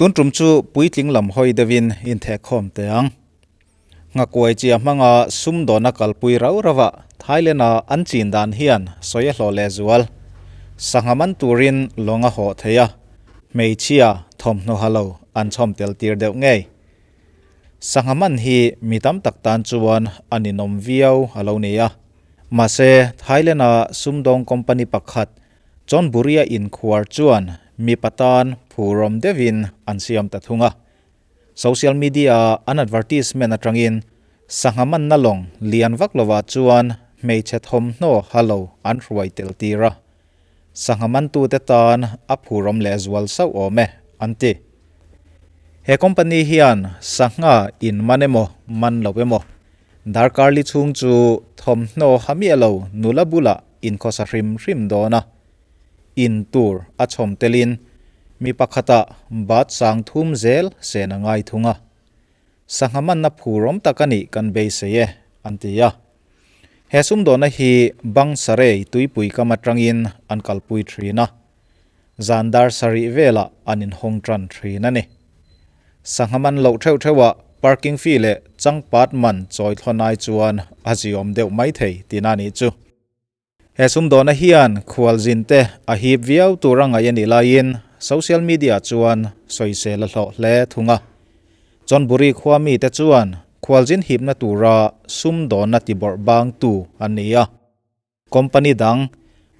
Tun tum chu puitling lam hawi deuhin inthehkhawm teh ang. Nghakuai chia hmanga sumdawna kalpui rau rauah Thailand-a an chin dan hian sawi a hlawh lehzual. Sangha man turin lawng a hawh thei a, hmeichhia thawmhnaw ha lo an chhawm tel tir deuh ngei. Sangha man hi mi tam tak tan chuan a ninawm viau a lo ni a. Mahse, Thailand-a sumdawng company pakhat Chonburia inkhuar chuan mipa tan phurawm deuhin an siam ta thung a. Social media-a an advertisement atangin sangha manna lawng lian vak lovah chuan hmeichhe thawmhnaw ha lo an hruai tel tir a. Sangha mantute tan a phurawm lehzual sauh awm e, an ti. He company hian sangha in man emaw man lo emaw darkar li chhung chu thawmhnaw ha miah lo nula bulah inkhawsa hrim hrim dawn a, in tur a chhawm telin mi pakhatah bat sang thum zel sen a ngai thung a. Sangha manna phurawm tak a nih kan beisei e, an ti a. He sumdawhna hi Bang Sarei tuipui kam atangin an kalpui thin a, zan dar sarih velah an inhawng tan thin a ni. Sangha man loh theuh theuhah parking fee leh changpat man chawi thlawn ai chuan a ziawm deuh mai thei tihna a nih chu. He sumdawhna hian khualzin te a hip viau tur a ngaih a nih laiin social media chuan sawisel a hlawh hle thung a. Chonburi khua mite chuan khualzin hipna tura sumdawhna tibawrh bangtu an ni a. Company dang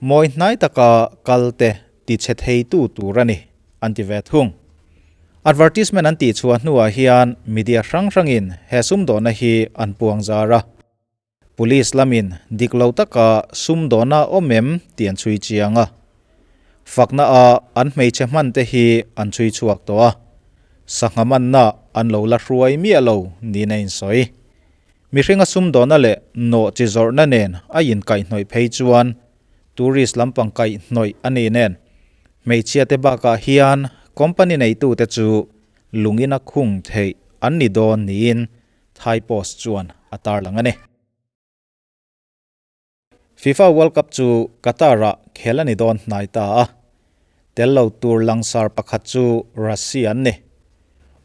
mawi hnai taka kal te ti chhe theitu tur a ni, an ti ve thung. Advertisement an tih chhuah hnuah hian media hrang hrangin he sumdawhna hi an puang zar a. Police lamin dik lo taka sumdawhna awm em tih an chhui chiang a. Fakna a an hmeichhe hman te hi an chhui chhuak tawh a. Sangha manna an lo la hruai miah lo niin a insawi. Mihringa sumdawhna leh nawh chi zawrhna nen a inkaihhnawih phei chuan tourist lampang kaihhnawih a ni nen hmeichhia te bakah hian company neitute chu lungin a khung theih an ni dawn niin Thai Post chuan a tarlang a ni. FIFA World Cup chu Qatar-ah khel a ni dawn hnai ta a, tel lo tur langsar pakhat chu Russia an ni.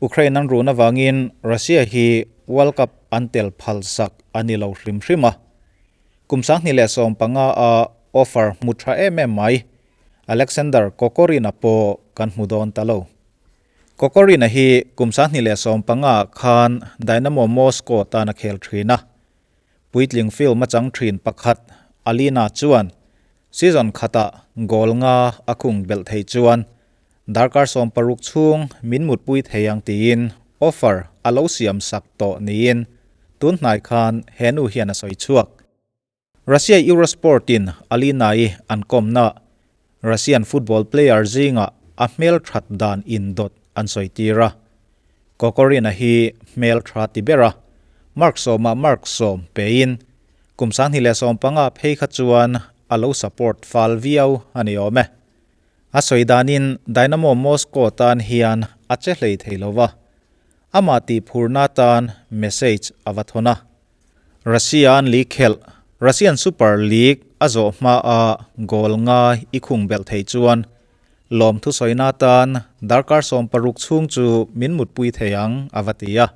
Ukraine an run avangin Russia hi World Cup an tel phal sak a ni lo hrim hrim a. Kum 2015 a offer hmu tha em em mai Alexander Kokorin-a pawh kan hmu dawn ta lo. Kokorin-a hi kum 2015 khan Dynamo Moscow tan a khel thin a. Puitling film a chang thin pakhat Alina chuan season khatah goal nga a khung belh thei chuan darkar 60 chhung min mutpui thei ang tiin offer a lo siam sak tawh niin tun hnai khan he nu hian a sawi chhuak. Russia Eurosport in Alina-i an kawmna Russian football player zingah a hmelthat dan indawt an sawi tir a. Kokorina hi hmeltha ti ber a, mark sawmah mark 10 pein kum 2015 phei kha chuan a lo support fal viau a ni awm e. A sawi danin Dynamo Moscow tan hian a che hlei thei lo va, amah tihphurna tan message a va thawn a. Russia an league khelh, Russian Super League a zawh hmaa goal nga i khung belh thei chuan lawm thusawina tan darkar 60 chhung chu min mutpui thei ang a va ti a.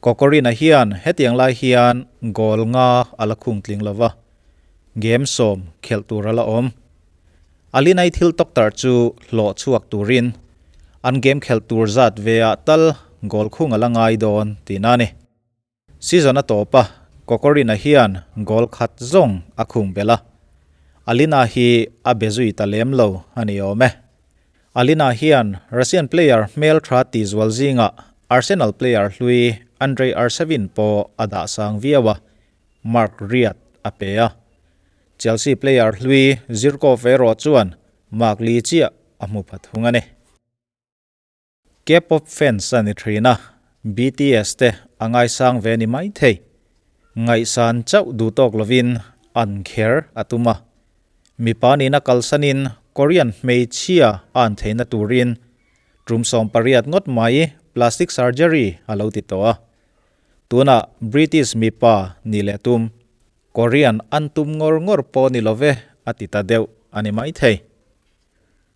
Kokorina hian hetiang lai hian goal nga a la khung tling lo va, game 10 khelh tur a la awm. Alinai thil tawktarh chu hlawh chhuak turin an game khelh tur zat veah tal goal khung a la ngai dawn tihna a ni. Season a tawp a, Kokorina hian goal khat zawng a khung belh a. Alina hi a be zui ta lem lo a ni awm e. Alina hian Russian player hmel tha ti zual zingah Arsenal player hlui Andrei Arshavin pawh a dah sang viau a, mark riat a pe a. Chelsea player hlui Zhirkov erawh chuan mark li chiah a hmu pha thung a ni. K-pop fans a ni thin a, BTS te a ngaisang ve ni mai thei. Ngaihsan chauh duh tawk lovin an kher a tum a. Mipa nihna kalsanin Korean hmeichhia a an theihna turin tum 18 ngawt mai plastic surgery a lo ti tawh a. Tunah British mipa nih leh tum Korean an tum ngawr ngawr pawh ni love a ti ta deuh a ni mai thei.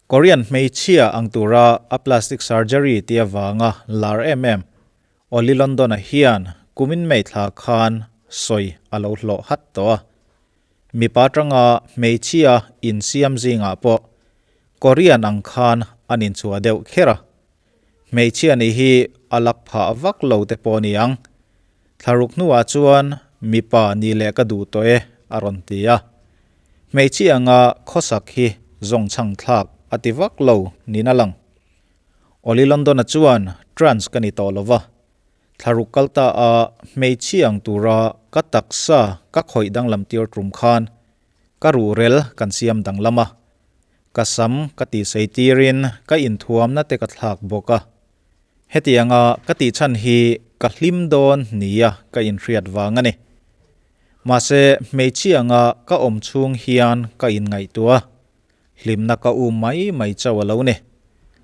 Korean hmeichhia ang tura a plastic surgery tih avanga lar em em Oli London-a hian kumin May thla khan sawi a lo hlawh hat tawh a. Mipa atanga hmeichhia insiam zingah pawh Korean ang khan an inchhuah deuh kher a. Hmeichhia nih hi a lak phah vak lo te pawh a ni ang. Thlaruk hnuah chuan mipa ni leh ka duh tawh e a rawn ti a. Hmeichhia anga khawsak hi zawng chhang thlak a ti vak lo niin a lang. Oli London-a chuan trans ka ni tawh lo va, thlaruk kal ta a hmeichhia ang tura ka taksa ka khawih danglam tir tum khan ka ruhrel kan siam danglam a, ka sam ka tihsei tirin ka inthuamna te ka thlak bawk a. Hetianga ka tih chhan hi ka hlim dawn nia ka inhriat vang a ni. Mahse, hmeichhia anga ka awm chhung hian ka inngaihtuah a, hlimna ka um mai mai chauh a lo ni.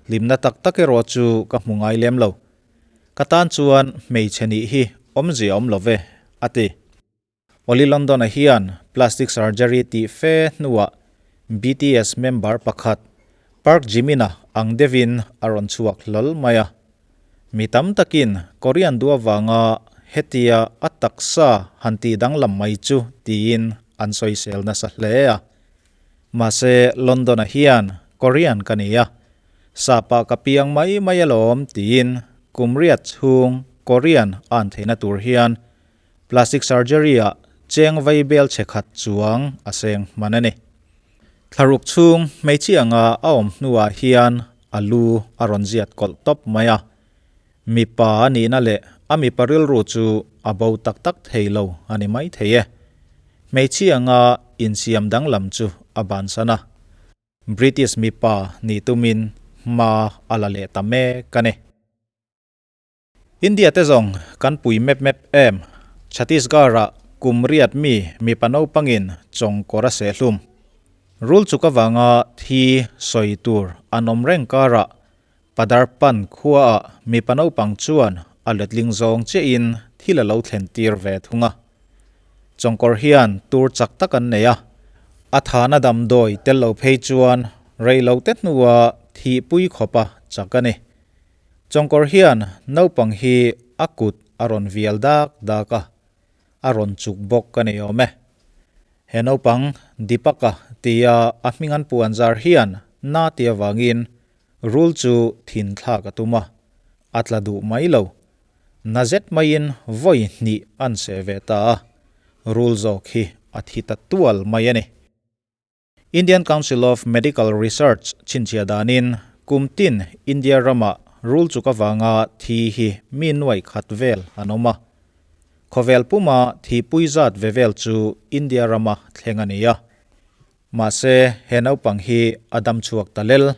Hlimna tak tak erawh chu ka hmu ngai lem lo. Ka tan chuan hmeichhe nih hi awmzia awm lo ve, a ti. Oli London-a hian plastic surgery tih fe hnuah BTS member pakhat Park Jimin-a ang deuhin a rawn chhuak hlawl mai a. Mi tam takin Korean duh avanga hetia a taksa han tih danglam mai chu tiin an sawisel nasa hle a. Mahse London-a hian Korean ka ni a, sapa ka piang mai mai alawm tiin kum riat chhung Korean a an theihna tur hian Plastic surgery ah cheng vai bel chhe khat chuang a seng hman a ni. Thlaruk chhung hmeichhia anga a awm hnuah hian a lu a rawn ziat kawlh tawp mai a. Mipa a nihna leh a mipa rilru chu a bo tak tak thei lo a ni mai thei e. Hmeichhia anga insiam danglam chu a bansan a. British mipa nih tumin hma a la leh ta mek a ni. India te zawng kan pui mep mep em? Chhattisgarh-ah kum riat mi mipa naupangin chawngkawr a sehhlum. Rul chuk avanga thi sawi tur an awm reng karah Padarpan khuaah mipa naupang chuan a letling zawng chiahin thil a lo thlen tir ve thung a. Chawngkawr hian tur chak tak an nei a, a thana damdawi tel lo phei chuan rei lo te hnua thihpui khawpa chak a ni. Chawngkawr hian naupang hi a kut a rawn vial dak dak a, a rawn chuk bawk a ni awm e. He naupang Deepak-a tia a hming an puan zar hian na ti avangin rul chu thin thlak a tum a, a tla duh mai lo. Na zet maiin vawi hnih an seh ve ta a, rul zawk hi a thi ta tual mai a ni. Indian Council of Medical Research chhinchhiah danin kum tin India ramah rul chuk avanga thi hi mi nuaih khat vel an awm a. Khawvel puma thihpui zat ve vel chu India rama thleng a ni a. Mahse, he naupang hi a dam chhuak ta lel.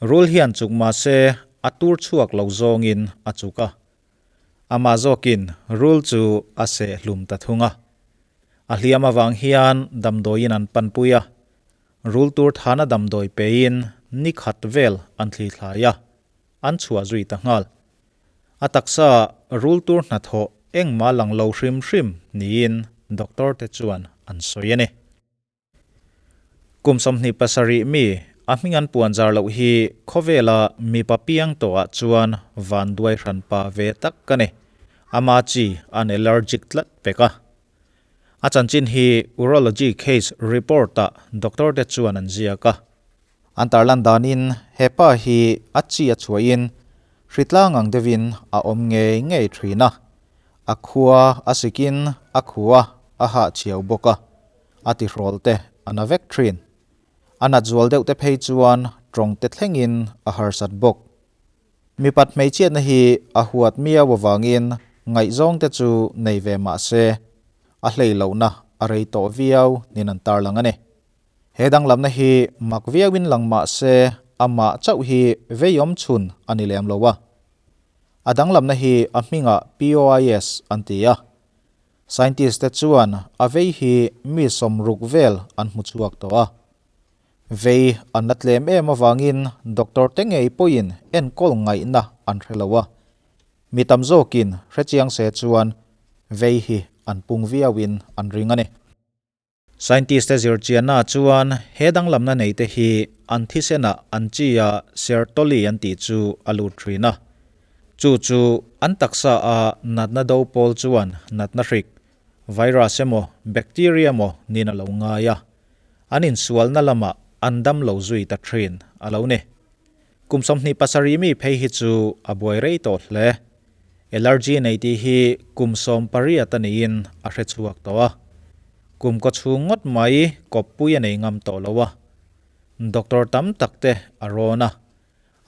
Rul hian chuk mahse a tur chhuak lo zawngin a chuk a. Amah zawkin rul chu a seh hlum ta thung a. A hliam avang hian damdawiin an panpui a, rul tur thana damdawi pein ni khat vel an thli thlai a, an chhuah zui ta nghal. A taksa rul tur hnathawh engmah lang lo hrim hrim niin doctor te chuan an sawi a ni. Kum 27 mi a hming an puan zar loh hi khawvela mipa piang tawhah chuan vanduai hranpa ve tak ka ni. Ama chi an allergic tlat pek a. A chanchin hi urology case report-ah doctor te chuan an ziak a. An tarlan danin he pa hi a chi a chhuahin hritlang ang deuhin a awm ngei ngei thin a. A khua a sikin a khua a hahchhiau bawk a. A tihrawl te a na vek thin. A nat zual deuh te phei chuan tawng te thlengin a harsat bawk. Mipat hmeichhiatna hi a huat miau avangin ngaihzawng te chu nei ve mah se, a hlei lohna a rei tawh viau nin an tarlang a ni. He danglamna hi mak viauin lang mah se amah chauh hi veiawm chhun a ni lem lo a. A danglamna hi a hmingah POIS an ti a. Scientist te chuan a vei hi mi 60 vel an hmu chhuak tawh a. Vei an la tlem em avangin doctor te ngei pawhin enkawl ngaihna an hre lo a. Mi tam zawkin hrechiang se chuan vei hi an pung viauin an ring a ni. Scientist te zirchianna chuan he danglamna nei te hi an thisenah an chi a Sertoli an tih chu a lut thin a. Chu chu an taksa a natna do pawl chuan natna hrik, virus emaw bacteria emaw nin a lo ngai a, an insualna lamah an dam lo zui ta thin a lo ni. Kum 27 mi phei hi chu a buai rei tawh hle. Allergy nei tih hi kum 18 a niin a hre chhuak tawh a. Kum kaw chhung ngawt mai kawppui a nei ngam tawh lo a. Doctor tam tak te a rawn a.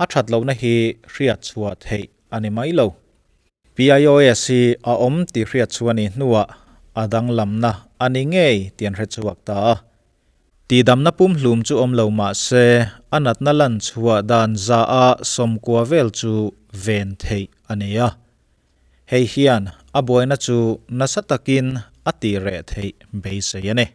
A that lohna hi hriat chhuah theih a ni mai lo. PIOS hi a awm tih hriat chhuah a nih hnuah a danglamna a ni ngei tih an hre chhuak ta a. Tihdamna pumhlum chu awm lo mah se, a natna lan chhuah dan zaah 90 vel chu ven theih a ni a. Hei hian a buaina chu nasa takin a tih reh theih beisei a ni.